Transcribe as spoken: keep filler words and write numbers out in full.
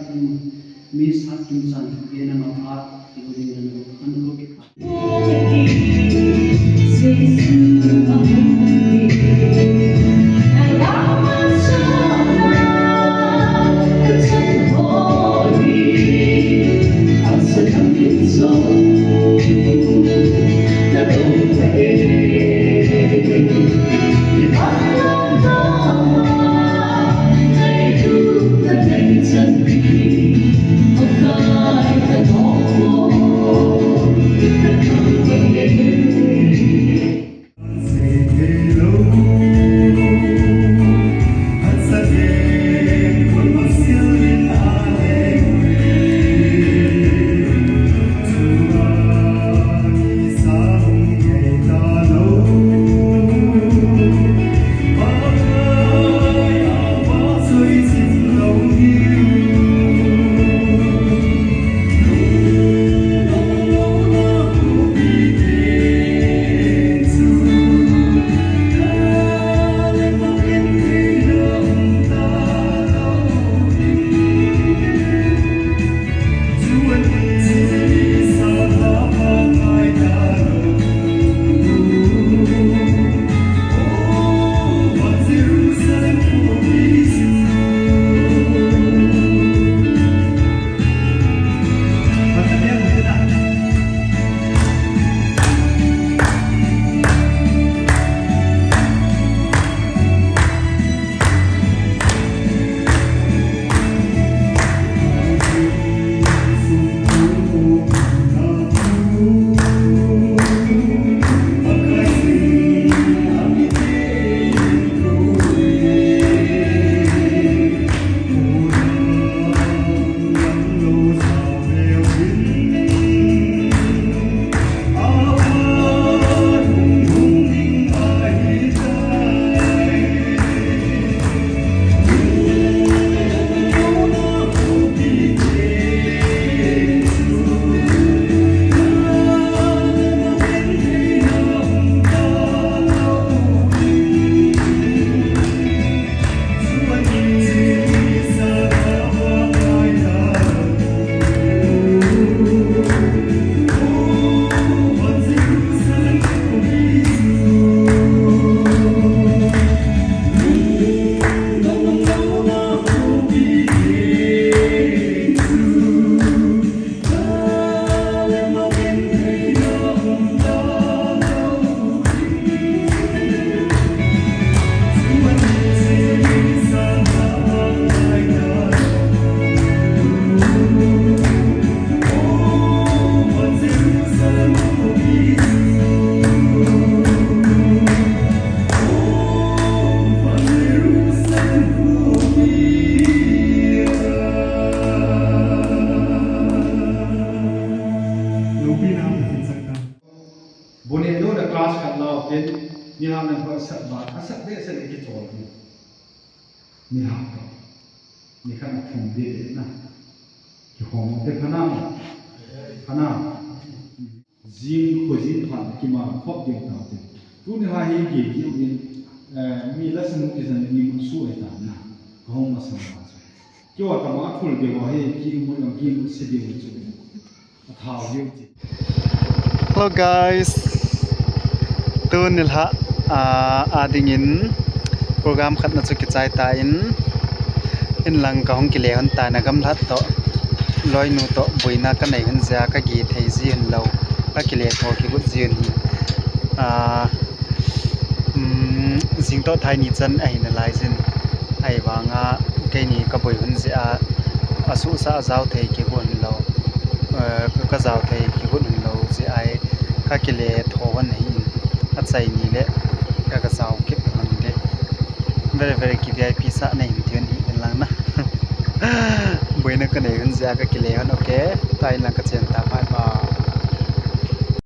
um, Miss Hatkinson, Vietnam a phat, ibu ding na, ano ko ki. Bone lo na class khat lau pen, ni ha na ho sat ba, a sat be sat ki chol ni. Ni ha to. Ni khan a thum de de na. Ki ho mo te phana mo. Phana. Jing ko jing phan ki ma khop ding ta te. Tu ni ha hi ge ki in, eh, mi la smu ki san ni mu su ai ta na. Ka hong ma san ba. Kyo ta ma thul de wa hi ki mu yang ki mu se de chu. Hello guys, tuni lha, ah, a dingin program khat na chu kichai ta in, in lang ka hong kile hon ta na gamlhat to, loinu to, boina ka nei hon jia ka ge thei ji hon lo, ka kile tho kigot ji hon hi. Ah, um, jing to thai ni chan ahi na lai jin. Ahi vanga keini ka boi hun jeh a, a suhsa a jao thei kigot hun lo, eh, ka, ka jao thei kigot hun lo jeh a, ka kile tho hun ahi in, a chai ni le ka, ka jao kit hun de. Very, very ki V I P sa na hin ti hun hi in lang na. Boina ka nei hun jeh a ka kile hun, okay. Ta in lang ka chen ta, bye bye.